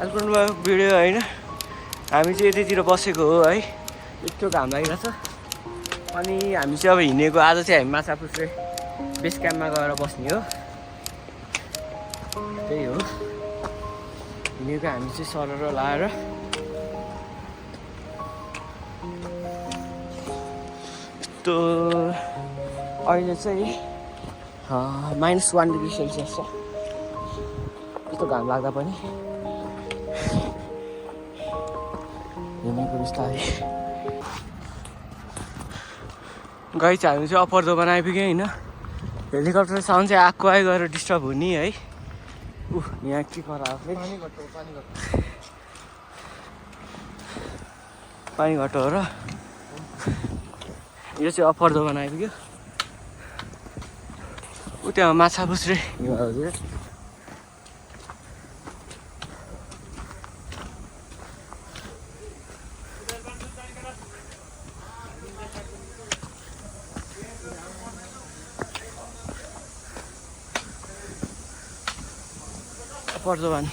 काठमाडौँमा भिडियो होइन हामी चाहिँ यतैतिर बसेको हो है यत्रो घाम लागिरहेछ अनि हामी चाहिँ अब हिँडेको आज चाहिँ हामी माछापुच्छ्रे बेस क्याम्पमा गएर बस्ने हो त्यही हो हिँडेको हामी चाहिँ सरर लाएर यस्तो अहिले चाहिँ -1 डिग्री सेल्सियस छ यस्तो घाम लाग्दा पनि हिँडेको बिस्तारै गाई चाहिँ हामी चाहिँ अप्पर दोकान आइपुग्यो होइन हेलिकप्टर साउन्ड चाहिँ आएको गएर डिस्टर्ब हुने है यहाँ के गराएको पानी घट्टो हो र यो चाहिँ अप्पर दोकान आइपुग्यो त्यहाँ माछा पुच्छ्रे हजुर अप्पर दोकान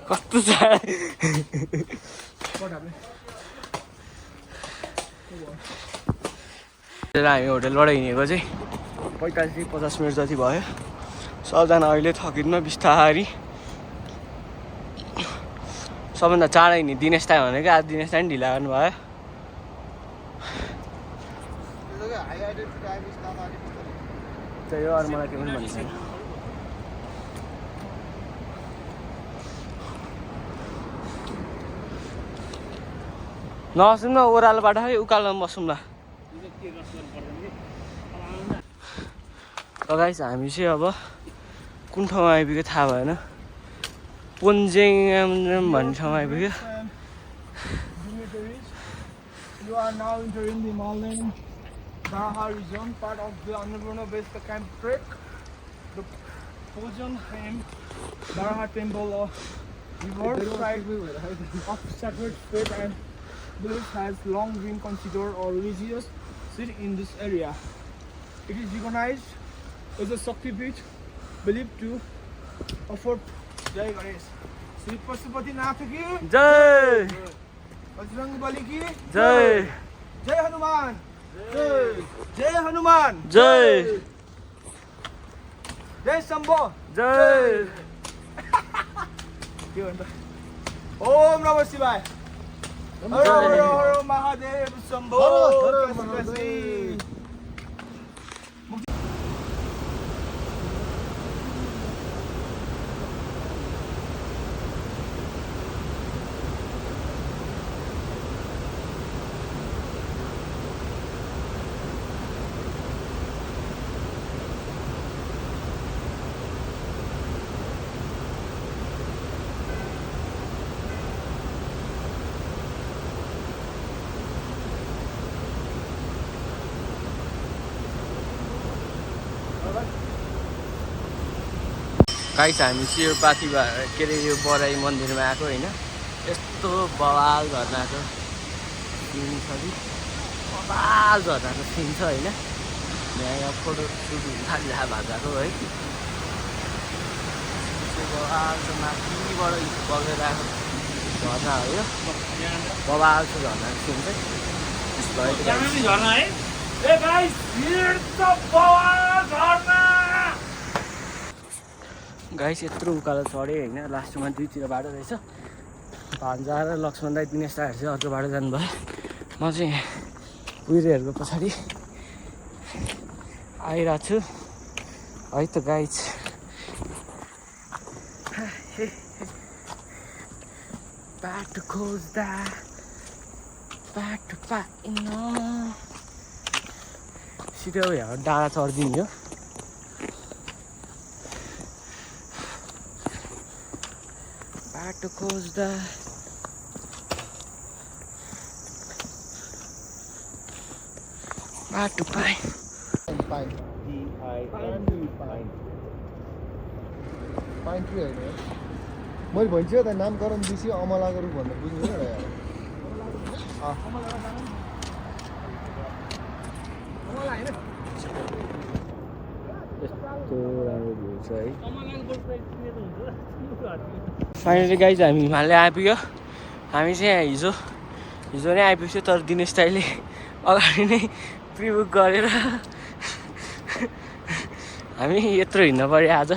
कस्तो छ हामी होटेलबाट हिँडेको चाहिँ 45-50 मिनट जति भयो सबजना अहिले थकिन्न बिस्तारी सबभन्दा चाँडै हिँड्ने दिनेश दाइ भनेको आज दिनेश दाइ पनि ढिला गर्नुभयो त्यही हो अरू मलाई त्यो पनि भन्नु छैन नबसौँ न ओह्रालो बाटो है उकालोमा बसौँ ल गाइस हामी चाहिँ अब कुन ठाउँमा आइपुग्यो थाहा भएन पोन्जेङ भन्ने ठाउँमा आइपुग्यो You are now entering the Himalayan Baraha region, part of the Annapurna Base Camp Trek. The Pojanheim Baraha Temple of River side of sacred faith and belief has long been considered a religious seat in this area. It is recognized as a Shakti Peeth believed to afford Jai Ganesh. Sri Pashupati Nath ki जय बजरंग बली की जय जय हनुमान जय जय हनुमान जय जय शंभो जय के भन्छ ओम नमः शिवाय हर हर हर Mahadev Shambho Kashi guys हामी चाहिँ यो पाथी के अरे यो बराई मन्दिरमा आएको होइन यस्तो बवाल झर्नाको सिन छ कि बवाल झर्नाको सिन छ होइन यहाँ फोटो सुट हुन थालिरहेको भाजाको है बवाल छ माथिबाट बगेर आएको झर्ना हो यो बवाल छ झर्नाको सिन चाहिँ झर्ना है ए गाइस हियर द बवाल झर्ना गाइस यत्रो उकालो चढ्यो होइन लास्टमा दुईतिर बाटो रहेछ भान्जा र लक्ष्मण दाइ दिनेश दाइहरू चाहिँ अर्को बाटो जानुभयो म चाहिँ उहिरेहरूको पछाडि आइरहेको छु है त गाइस बाटो खोज्दा बाटो पाइन सिधै यहाँ डाँडा चढिदिने हो बाटो खोज्दा बाटो पाएँ। पाइन ट्री होइन मैले भनिसकेँ त नामकरण दिसी अमला गरौँ भनेर बुझ्नु र यार यस्तो राम्रो भ्यू छ है। फाइनली गाइज हामी हिमालय आइपुग्यो। हामी चाहिँ हिजो नै आइपुग्यो तर दिनेश दाइले अगाडि नै प्रिबुक गरेर हामी यत्रो हिँड्न पऱ्यो आज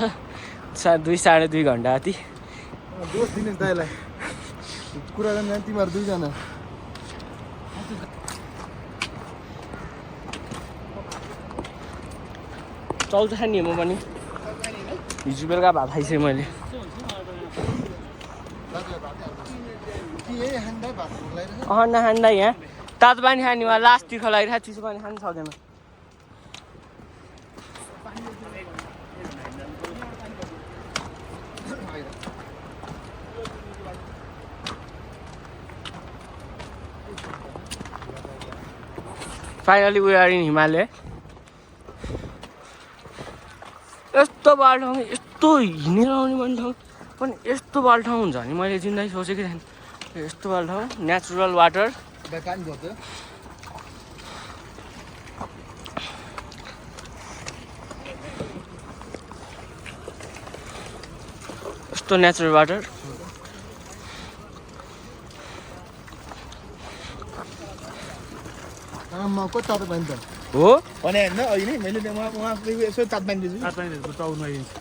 2-2.5 घन्टा जति। दोष दिने दाइलाई कुरा गर्न तिमीहरू दुईजना चल्छ नि म पनि हिजो बेलुका भात खाइसकेँ मैले। नखाँदा यहाँ तातो पानी खाने वा लास्ट तिर्खा लागिरहेको चिसो पानी खानु सक्दैन। Finally we are in Himalaya. यस्तो बाल ठाउँ यस्तो हिँडेर आउने भन्ने ठाउँ पनि यस्तो बाल ठाउँ हुन्छ भने मैले जिन्दगी सोचेकै थिएन। यस्तो बाल ठाउँ नेचुरल वाटर यस्तो नेचुरल वाटर काममा को तातो पानी त हो भने होइन अघि नै मैले उहाँ यसो तातो पानी दिन्छु टाउनमा आइदिन्छु।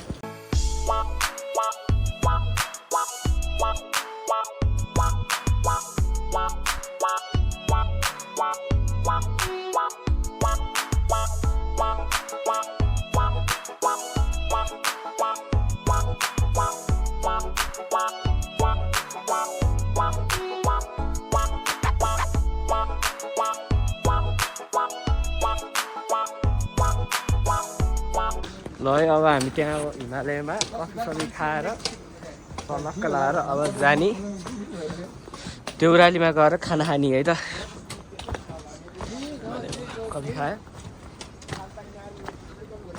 ल है अब हामी त्यहाँ हिमालयमा कफी खाएर सलक्क लगाएर अब जाने देउरालीमा गएर खाना खाने है त। कफी खायो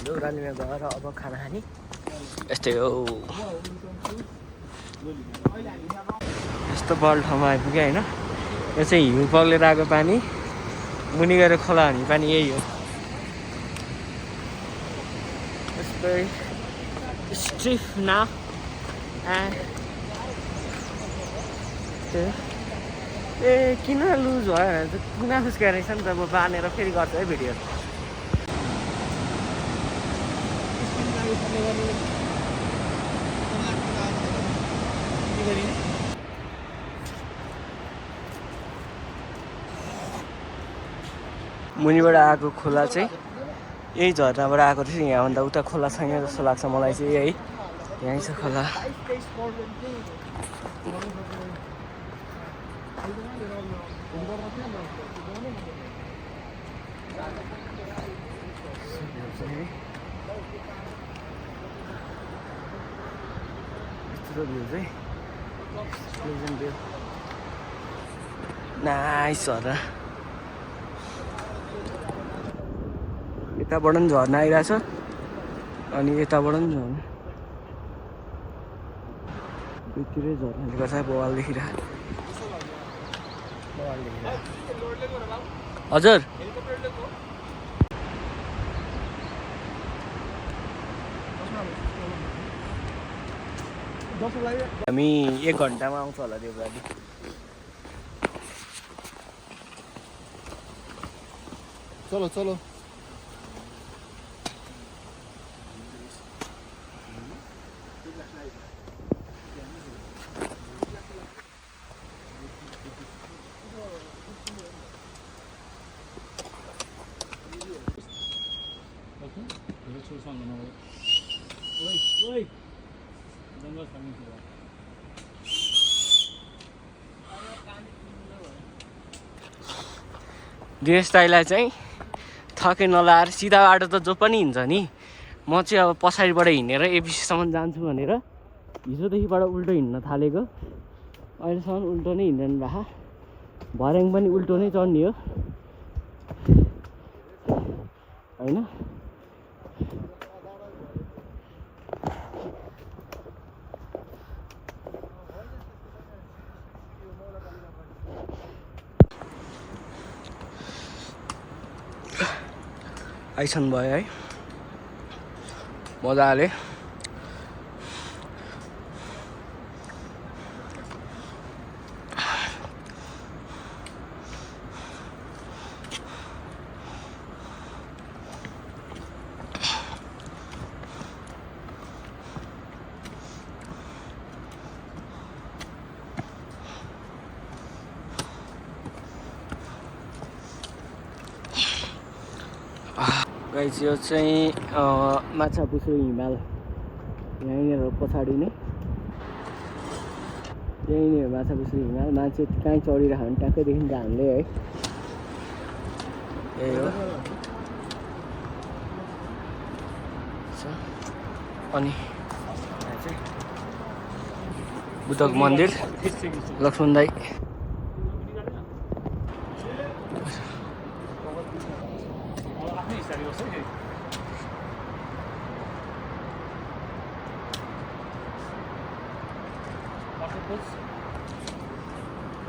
देउरालीमा गएर अब खाना खाने यस्तै हो। यस्तो बल ठाउँमा आइपुग्यो होइन। यो चाहिँ हिउँ पग्लेर आएको पानी मुनि गएर खोला हाने पानी यही हो। Very stiff now and किन लुज भयो भने त कुनाफुस रहेछ नि त। अब बाँधेर फेरि गर्छ है भिडियो। मुनिबाट आएको खोला चाहिँ यही झरनाबाट आएको थियो। यहाँभन्दा उता खोला छैन जस्तो लाग्छ मलाई चाहिँ है। यहीँ छ खोला। नाइस झरना। यताबाट पनि झर्ना आइरहेछ अनि यताबाट पनि झर्ना यतिरै झर्नाले गर्दा बवाल देखिरहेको। हजुर हामी 1 घन्टामा आउँछ होला देउराली। चलो चलो दिनेश दाइलाई चाहिँ थके नलाएर सिधा बाटो त जो पनि हिँड्छ नि। म चाहिँ अब पछाडिबाट हिँडेर एबिसीसम्म जान्छु भनेर हिजोदेखिबाट उल्टो हिँड्न थालेको, अहिलेसम्म उल्टो नै हिँड्दैन भए। भर्याङ पनि उल्टो नै चढ्ने हो होइन। आइसन भयो है मजाले। गाइस यो चाहिँ माछापुच्छ्रे हिमाल यहीँनिर पछाडि नै यहीँनिर माछापुच्छ्रे हिमाल। मान्छे कहीँ चढिरहेको भने ट्याक्कै देखिन्छ हामीले है। यही हो। अनि यहाँ चाहिँ बुद्धको मन्दिर, लक्ष्मण दाई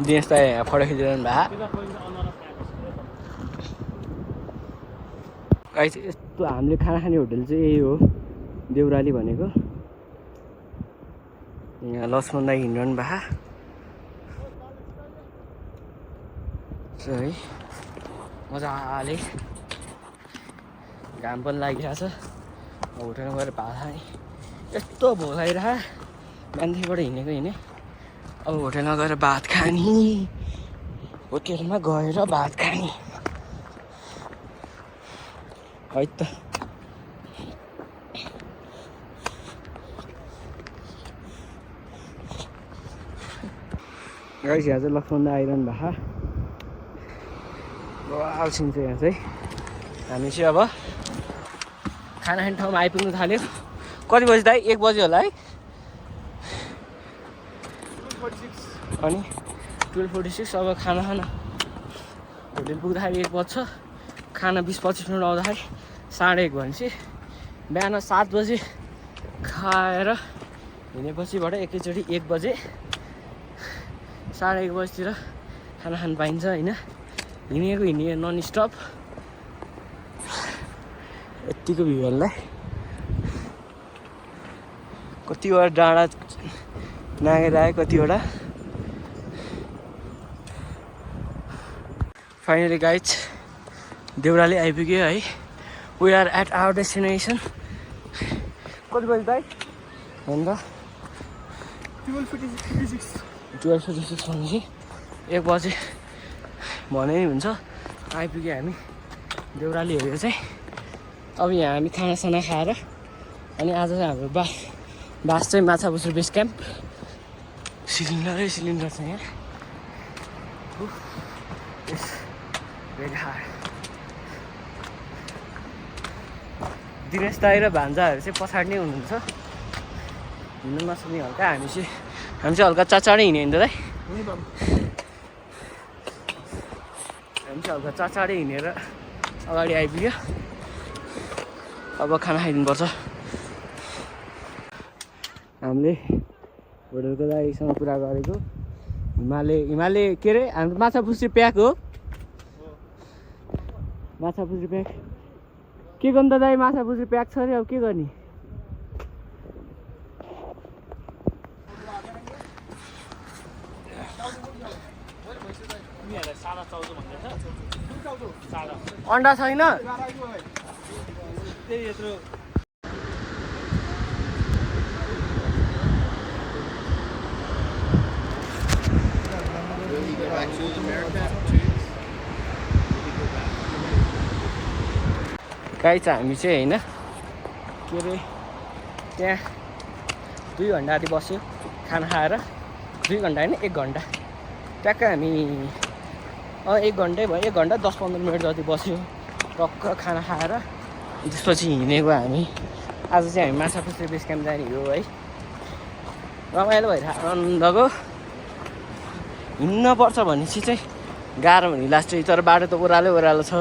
दिनेश दाई यहाँ फोटो खिचिरहनु भएको। गाइस यस्तो हामीले खाना खाने होटल चाहिँ यही हो देउराली भनेको। यहाँ लक्ष्मण दाई हिँड्नु भएको छ है मजाले। घाम पनि लागिरहेछ। होटलमा गएर भात खाने यस्तो भोक लागिरहेको। बिहानदेखिबाट हिँडेको अब होटलमा गएर भात खाने, होटलमा गएर भात खाने है त। गाइस यहाँ चाहिँ लक्ष्मण दाई आइरहनु भएको। आल्छिन्छ यहाँ चाहिँ। हामी चाहिँ अब खाना खाने ठाउँमा आइपुग्नु थाल्यो। कति बजी दाइ? 1 बजी होला है। अनि 12:46 अब खाना होटल पुग्दाखेरि 1 बज्छ। खाना 20-25 मिनट आउँदाखेरि 1:30 भनेपछि बिहान 7 बजी खाएर हिँडेपछिबाट एकैचोटि 1 बजे 1:30 बजीतिर खाना खानु पाइन्छ होइन। हिँडे नन स्टप यत्तिको भ्यूहरूलाई कतिवटा डाँडा नागेर आयो, कतिवटा। फाइनली गाइज देउराली आइपुग्यो है। We are at our destination. कति बजी दाइ भन्दा 12:56 भनेपछि 1 बजे भने नि हुन्छ। आइपुग्यो हामी देउराली हेरेर चाहिँ। अब यहाँ हामी खानासाना खाएर अनि आज चाहिँ हाम्रो बास चाहिँ माछापुच्छ्रे बेस क्याम्प। सिलिन्डर छ यहाँ। दिनेश दाई र भान्जाहरू चाहिँ पछाडि नै हुनुहुन्छ, हिँड्नु नसक्ने हल्का। हामी चाहिँ हल्का चाँडै हिँड्यो नि त दाइ। हामी चाहिँ हल्का चाँडै हिँडेर अगाडि आइपुग्यो। अब खाना खाइदिनुपर्छ। हामीले होटलको दाइसँग कुरा गरेको हिमालय के अरे हाम्रो माछापुच्छ्रे प्याक हो। माछापुच्छ्रे प्याक के गर्नु त दाइ? माछापुच्छ्रे प्याक छ अरे। अब के गर्ने? अन्डा छैन? गाई चाहिँ हामी चाहिँ होइन के अरे त्यहाँ 2 घन्टा जति बस्यो खाना खाएर। 2 घन्टा होइन 1 घन्टा ट्याक्कै हामी 1 घन्टै भयो। 1 घन्टा 10-15 मिनट जति बस्यो टक्क खाना खाएर। त्यसपछि हिँडेको हामी। आज चाहिँ हामी माछापुच्छ्रे बेस क्याम्प जाने हो है। रमाइलो भइरहेको आनन्दको हिँड्न पर्छ भनेपछि चाहिँ गाह्रो भने लास्ट चाहिँ तर बाटो त ओह्रालो छ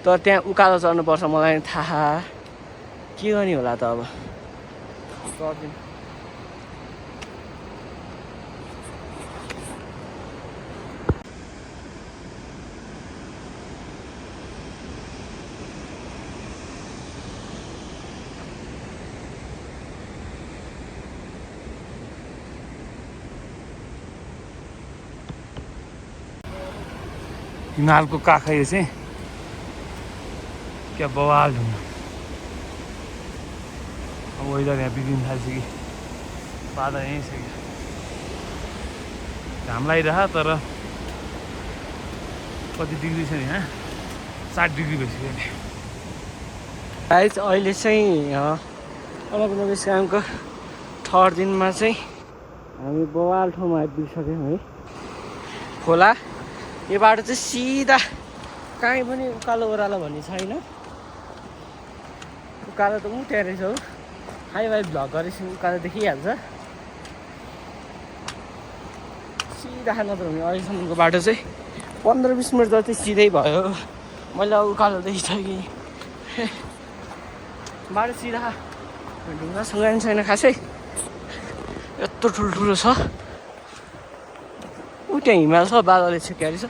तर त्यहाँ उकालो चढ्नुपर्छ मलाई थाहा के गर्ने होला त अब सक्दिनँ हिमालको काखै यो चाहिँ क्या बवाल ढुङ्गा अब वेदर यहाँ बिग्रिन थालिसक्यो बादल यहीँ छ कि घाम लागिरह तर कति डिग्री छ नि यहाँ 60 डिग्री भइसक्यो नि गाइस अहिले चाहिँ अन्नपूर्ण बेस क्याम्पको थर्ड दिनमा चाहिँ हामी बवाल ठाउँमा आइपुगिसक्यौँ है खोला यो बाटो चाहिँ सिधा कहीँ पनि उकालो ओह्रालो भन्ने छैन उकालो त त्यहाँ रहेछ हौ हाई भ्लग गरेपछि उकालो देखिहाल्छ सिधा नत्र भने अहिलेसम्मको बाटो चाहिँ 15-20 मिनट जति सिधै भयो मैले अब उकालो देखिसकेँ बाटो सिधा ढुङ्गा सुङ्गा पनि छैन खासै यत्रो ठुल्ठुलो छ ऊ त्यहाँ हिमाल छ बादलले छेक्यारि छ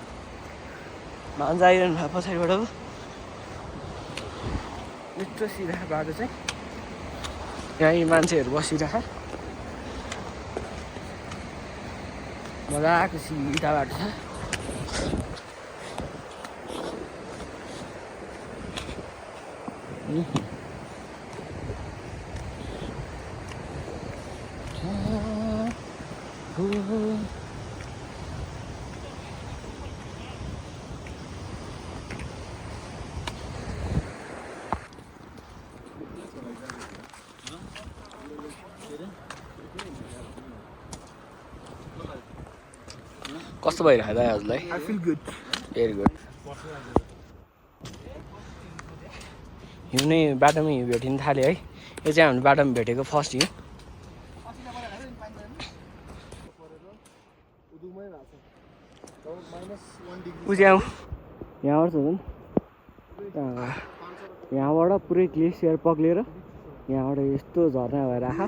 भान्जा आइरहनु भयो पछाडिबाट यत्रो सिधा बाटो चाहिँ यहाँ मान्छेहरू बसिरह मजाको सिधा बाटो छ कस्तो भइरहेको दाइ हजुरलाई I feel good very good हिउँनै बाटोमै हिउँ भेटिन थाल्यो है यो चाहिँ हामीले बाटोमा भेटेको फर्स्ट हिउँ ऊ चाहिँ यहाँबाट छ यहाँबाट पुरै ग्लेसियर पग्लेर यहाँबाट यस्तो झर्ना भएर आँखा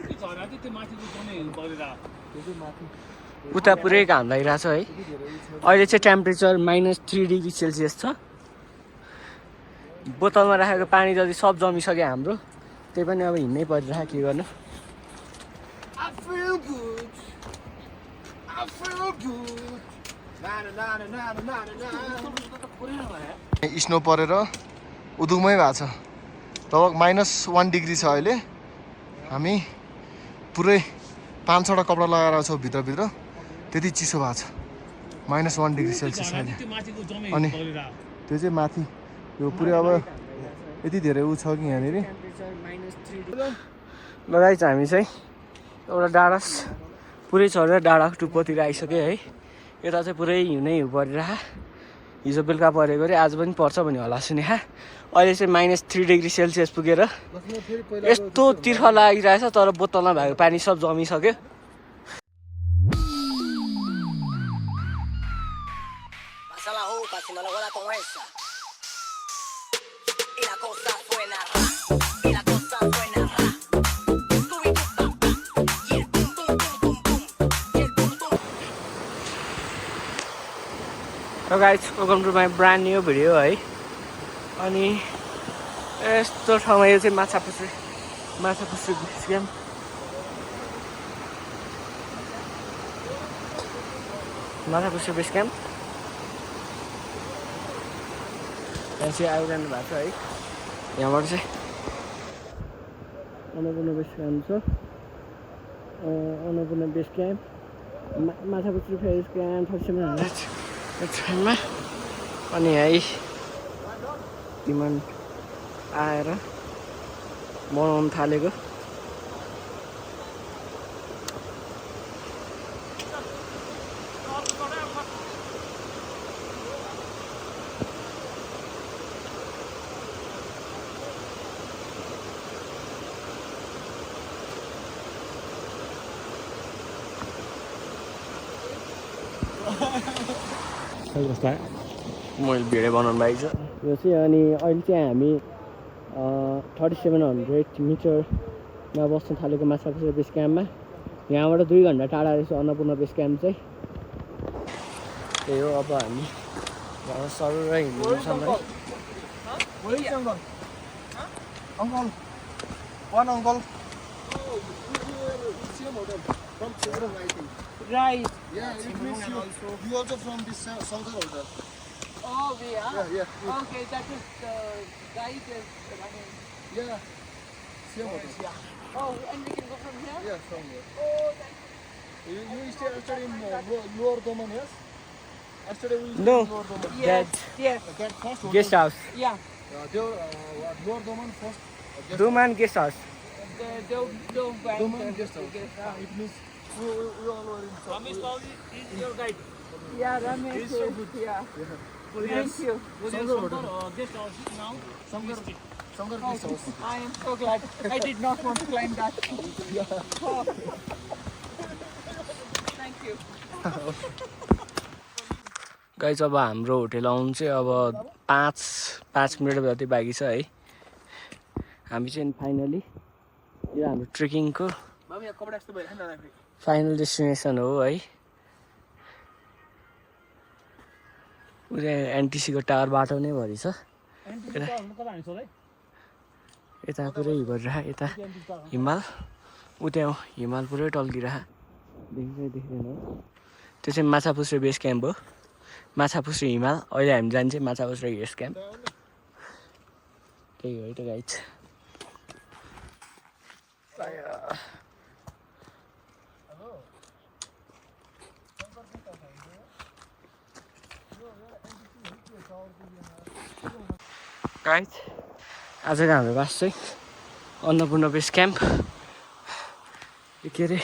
उता पुरै घाम लागिरहेको छ है अहिले चाहिँ टेम्परेचर -3 डिग्री सेल्सियस छ बोतलमा राखेको पानी जति सब जमिसक्यो हाम्रो त्यही पनि अब हिँड्नै परिरहेको के गर्नु स्नो परेर उदुङमै भएको छ लगभग -1 डिग्री छ अहिले हामी पुरै 5-6वटा कपडा लगाएर छौँ भित्रभित्र त्यति चिसो भएको छ -1 डिग्री सेल्सियस अहिले अनि त्यो चाहिँ माथि यो पुरै अब यति धेरै ऊ छ कि यहाँनिर लगाइ चाहिँ हामी चाहिँ एउटा डाँडा पुरै चढेर डाँडा टुप्पोतिर आइसक्यो है यता चाहिँ पुरै हिउँ नै हिउँ परिरह हिजो बेलुका परेको अरे आज पनि पर्छ भन्ने होला सुने अहिले चाहिँ -3 डिग्री सेल्सियस पुगेर यस्तो तिर्खा लागिरहेछ तर बोतलमा भएको पानी सब जमिसक्यो So guys, welcome to my brand new video है अनि यस्तो ठाउँमा यो चाहिँ Machhapuchhre base camp Machhapuchhre base camp यहाँ चाहिँ आइरहनु भएको छ है यहाँबाट चाहिँ अन्नपूर्ण बेस क्याम्प छ Annapurna base camp Machhapuchhre base camp 4700 ठाउँमा अनि है डिमान्ड आएर बनाउनु थालेको मैले भिडियो बनाउनु भएको छ यो चाहिँ। अनि अहिले चाहिँ हामी 3700 मिटरमा बस्न थालेको माछापुच्छ्रे बेस क्याम्पमा। यहाँबाट 2 घन्टा टाढा रहेछ अन्नपूर्ण बेस क्याम्प चाहिँ। त्यही हो, अब हामी सरर हिँड्छौँ। Where is uncle? Uncle. One uncle. From Chevron, I think. Right. Yeah, it means you also from this Sankar hotel. Oh, we are? Yeah. Okay, that is the guide is running. Yeah. Same hotel. Yeah. Oh, and we can go from here? Yeah, from here. Oh, thank You stay yesterday in Lower Doman, yes? Yesterday we stayed No. in Lower Doman. you. Yes, yes. That first hotel. Guest house, Yeah. They were Lower Doman first. Doman guest house. Don't buy Doman the guest house. It means we all were in. Ramesh Pauli is your guide. Yeah, Ramesh is so good. Yeah. Thank you. Sankar hotel. Guest house now. Sankar guest house. I am so glad. I did not want to climb that. Oh. Thank you. Guys अब हाम्रो hotel आउनु चाहिँ अब 5 minute जति बाँकी छ है। हामी चाहिँ फाइनली यो हाम्रो ट्रेकिङको फाइनल डेस्टिनेसन हो है। उता एनटिसीको टावर बाटो नै भरि छ। यता पुरै भरिरह, यता हिमाल, उता हिमाल पुरै टल्किरह, देखिँदैन। त्यो चाहिँ माछापुच्छ्रे बेस क्याम्प हो, माछापुच्छ्रे हिमाल। अहिले हामी जान्छ माछापुच्छ्रे बेस क्याम्प। त्यही हो है त गाइज। गाइज आजको हाम्रो बास चाहिँ अन्नपूर्ण बेस क्याम्प, के अरे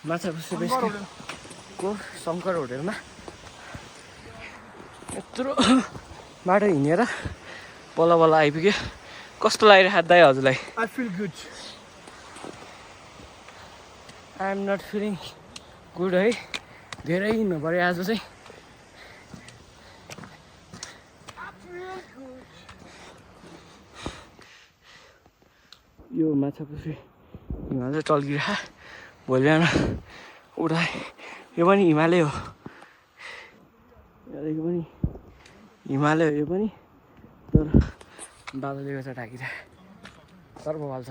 माछापुच्छ्रे बेस क्याम्पको शङ्कर होटेलमा। यत्रो बाटो हिँडेर बल्ल बल्ल आइपुग्यो। कस्तो लागिरहेको दाइ हजुरलाई? I feel good. I am not feeling good है। धेरै हिँड्नु पऱ्यो आज चाहिँ। यो माछापुच्छ्रे हिमाल चाहिँ टल्किरह। भोलि बिहान उठ्दा यो पनि हिमालै हो, यहाँदेखि पनि हिमालै हो यो पनि, तर बादलले गर्दा ढाकिरह सर्व हाल्छ।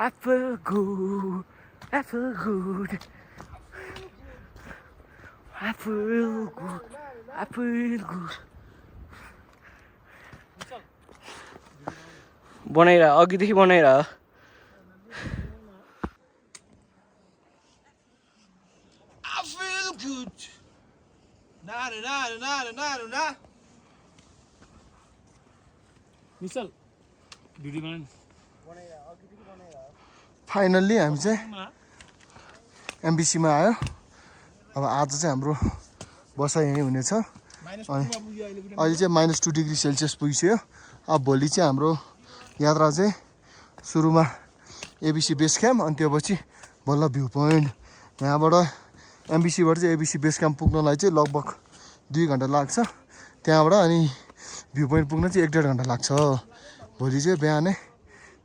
I feel good, I feel good, I feel good, I feel good. बनाइरह, अघिदेखि बनाइरह। I feel good. Na na na na na na na. Misal. Video man. Finally हामी चाहिँ एमबिसीमा आयो। अब आज चाहिँ हाम्रो वर्षा यहीँ हुनेछ। अनि अहिले चाहिँ -2 डिग्री सेल्सियस पुगिसक्यो। अब भोलि चाहिँ हाम्रो यात्रा चाहिँ सुरुमा एबिसी बेस क्याम्प, अनि त्यो पछि बल्ल भ्यू पोइन्ट। यहाँबाट एमबिसीबाट चाहिँ एबिसी बेस क्याम्प पुग्नलाई चाहिँ लगभग 2 घन्टा लाग्छ त्यहाँबाट। अनि भ्यू पोइन्ट पुग्न चाहिँ 1.5 घन्टा लाग्छ। भोलि चाहिँ बिहानै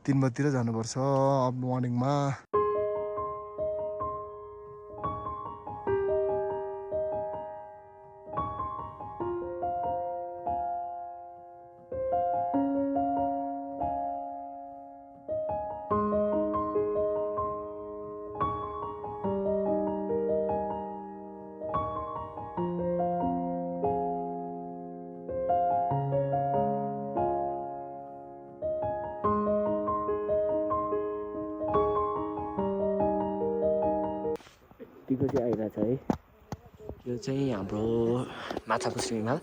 3 बजीतिर जानुपर्छ अब मर्निङमा। यतिको चाहिँ आइरहेछ है। यो चाहिँ हाम्रो माछापुच्छ्रे हिमाल।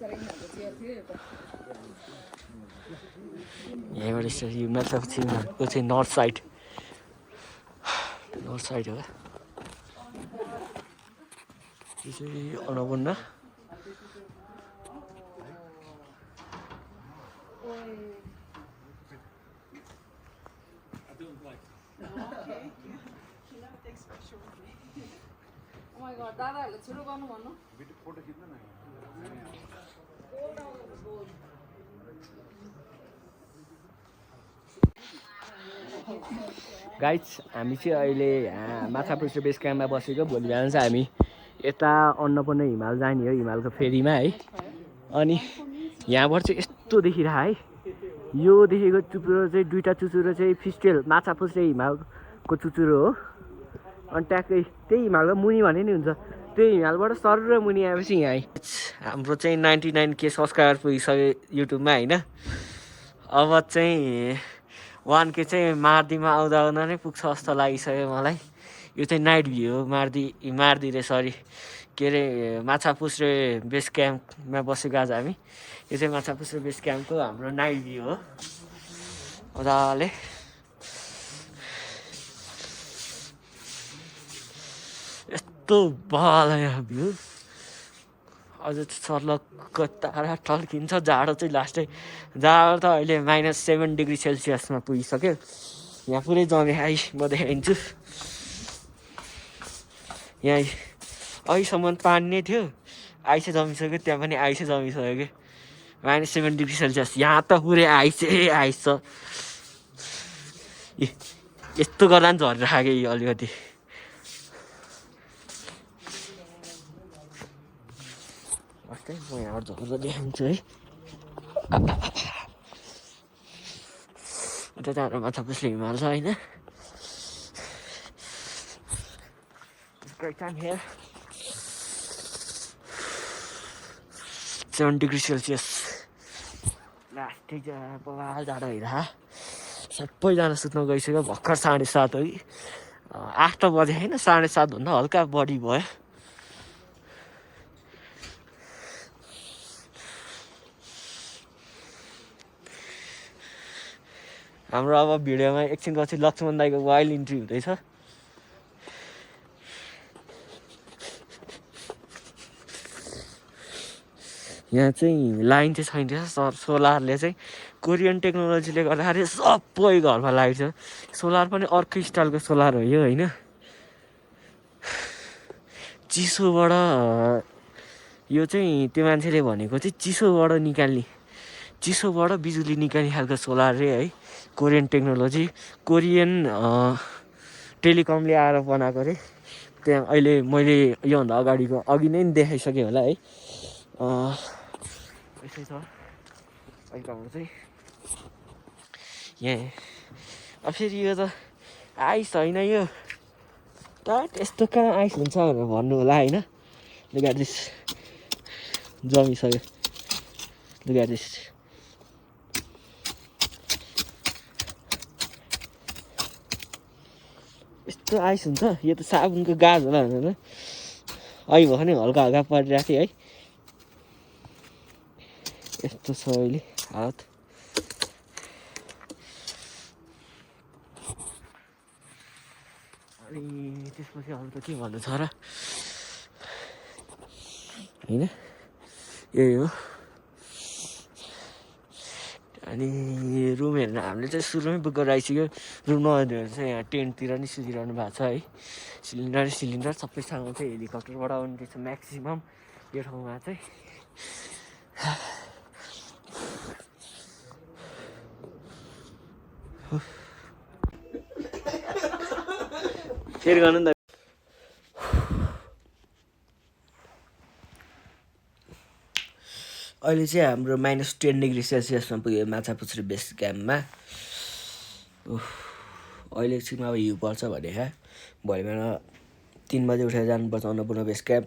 यहाँबाट स्टार्ट, यो माछापुच्छ्रे हिमालको चाहिँ नर्थ साइड हो। यो चाहिँ अन्नपूर्ण। Oh my god, दादाहरुले सुरु गर्नु भन्नु गाइज हामी चाहिँ अहिले यहाँ माछापुच्छ्रे बेस क्याम्पमा बसेको भोलि बिहान चाहिँ हामी यता अन्नपूर्ण हिमाल जाने हो हिमालको फेरीमा है अनि यहाँबाट चाहिँ यस्तो देखिरह है यो देखेको चुचुरो चाहिँ दुईवटा चुचुरो चाहिँ फिस्टेल माछापुच्छ्रे हिमालको चुचुरो हो अनि ट्याक्कै त्यही हिमालको मुनि भने नि हुन्छ त्यही हिमालबाट सर र मुनि आएपछि यहाँ हाम्रो चाहिँ 99K सब्सक्राइबर पुगिसक्यो युट्युबमा होइन अब चाहिँ 1K चाहिँ मार्दीमा आउँदा आउँदा नै पुग्छ जस्तो लागिसक्यो मलाई यो चाहिँ नाइट भ्यू हो मार्दी रे सरी के अरे माछापुच्छ्रे बेस क्याम्पमा बसेको आज हामी यो चाहिँ माछापुच्छ्रे बेस क्याम्पको हाम्रो नाइट भ्यू हो मजाले यस्तो बला यहाँ भ्यू अझ सर्लक्क तारा टल्किन्छ जाडो चाहिँ लास्टै जाडो त अहिले -7 डिग्री सेल्सियसमा पुगिसक्यो यहाँ पुरै जमे आइस म देखाइदिन्छु यहाँ अहिलेसम्म पानी नै थियो आइसै जमिसक्यो त्यहाँ पनि आइसै जमिसक्यो कि -7 डिग्री सेल्सियस यहाँ त पुरै आइसै आइस छ यस्तो गर्दा पनि झरिरहेको कि अलिकति म यहाँबाट झर्दा देखाउँछु है उता त हाम्रो माछापुच्छ्रे हिमाल छ होइन great time here 7 degree Celsius लास्टै बवाल जाडो भइरह सबैजना सुत्न गइसक्यो भर्खर 7:30 हो कि 8 त बजे होइन 7:30 भन्दा हल्का बढी भयो हाम्रो अब भिडियोमा एकछिनपछि लक्ष्मण दाइको वाइल्ड इन्ट्री हुँदैछ यहाँ चाहिँ लाइन चाहिँ छैन सोलरले चाहिँ कोरियन टेक्नोलोजीले गर्दाखेरि सबै घरमा लाइट छ सोलर पनि अर्कै स्टाइलको सोलर हो यो होइन चिसोबाट यो चाहिँ त्यो मान्छेले भनेको चाहिँ चिसोबाट बिजुली निकाल्ने खालको सोलर रे है कोरियन टेक्नोलोजी कोरियन टेलिकमले आएर बनाएको रे त्यहाँ अहिले मैले योभन्दा अघि नै देखाइसकेँ होला है यसै छ अहिले हाम्रो चाहिँ यहाँ अब फेरि यो त आइस होइन यो यस्तो कहाँ आइस हुन्छ भनेर भन्नु होला होइन लुगाड्रिस जमिसक्यो लुगाड्रिस यस्तो आइस हुन्छ यो त साबुनको गाज होला भनेर अहिले भयो भने हल्का हल्का परिरहेको थियो है यस्तो छ अहिले हालत अनि त्यसपछि अरू त के भन्नु छ र होइन यही हो अनि रुम हेर्न हामीले चाहिँ सुरुमै बुक गरेर आइसक्यो रुम नहेर्नु चाहिँ यहाँ टेन्टतिर नि सुतिरहनु भएको छ है सिलिन्डर सबैसँग चाहिँ हेलिकप्टरबाट आउने रहेछ म्याक्सिमम् यो ठाउँमा चाहिँ फेरि गर्नु नि त अहिले चाहिँ हाम्रो -10 डिग्री सेल्सियसमा पुग्यो माछापुच्छ्रे बेस क्याम्पमा अहिले एकछिनमा अब हिउँ पर्छ भने भोलि बिहान 3 बजे उठेर जानुपर्छ अन्नपूर्ण बेस क्याम्प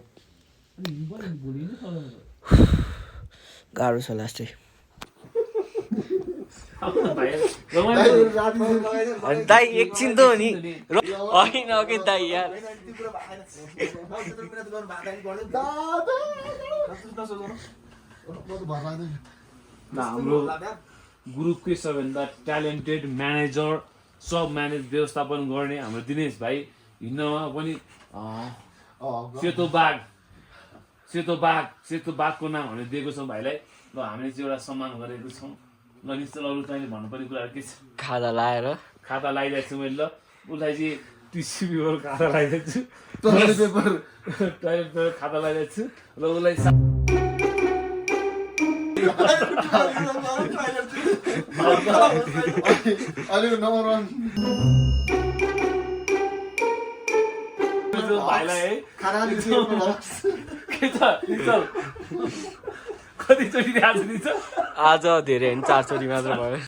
गाह्रो छ लास्टै दाइ एकछिन त हो नि होइन कि दाइ यार हाम्रो ग्रुपकै सबैभन्दा ट्यालेन्टेड म्यानेजर सब व्यवस्थापन गर्ने हाम्रो दिनेश भाइ हिँड्नमा पनि सेतो बाघको नाम हामीले दिएको छौँ भाइलाई ल हामीले चाहिँ एउटा सम्मान गरेको छौँ ल निश्चय अरू चाहिँ भन्नुपर्ने कुरा के छ खाता लगाइरहेको छु मैले ल उसलाई चाहिँ टिस्यु पेपर खाता लगाइदिएको छु टोइलेट पेपर टोइलेट पेपर खाता लगाइदिएको छु र उसलाई अहिले नम्बर 1 भाइलाई है खाना के छ निचल कतिचोटि आज निचल आज धेरै होइन 4 चोटि मात्र भयो